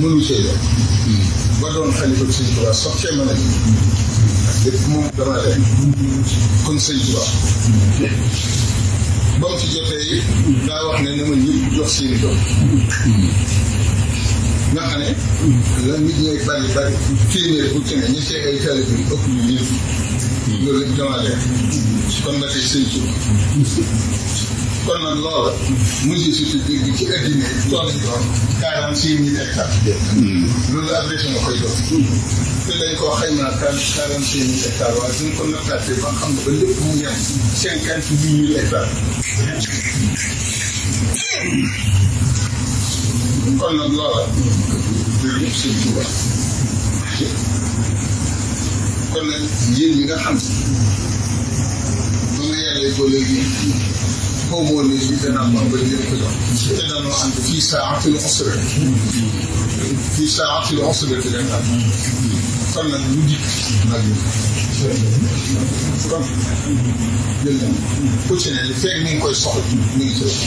mënu cee def ba doon xalifa Sëñ Tuubaa soxee ma ne lépp moom dama leen kon Sëñ Tuubaa ba mu ci jotee daa wax ne na ma ñëpp jox seeni doom nga xam ne la nit ñooy bari bari téeméer bu ci ne ñi see ay taalibe bi ëpp ñu ñëpp loolu lépp dama leen kon ba tey Sëñ Tuubaa kon nag loola monsieur si dégg ci addina tool yi doon 46 000 hectares loolu adressé nga koy doon te dañ koo xaymaa 46 000 hectares waaye suñ ko nattaatee ba xam ne ba lépp mu yem 58 000 hectares kon nag loola jërëjëf Sëñ Tuubaa kon nag yéen ñi nga xam ba nga yàllee ko léegi xaw ma woon ne fii danaa ko am ba ñu ko jox te dañoo ànd fii saatil usra te dañ am kon nag lu dikk nag kon jël nañ ku ci ne li fekk mi ngi koy soxla mi ngi ci wax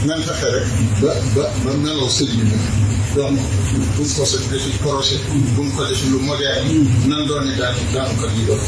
nan fexe rek ba meloo sëriñ bi donc bu ñu ko defi projet bu ñu ko defi lu moderne nan doon ne daanu kat yi doon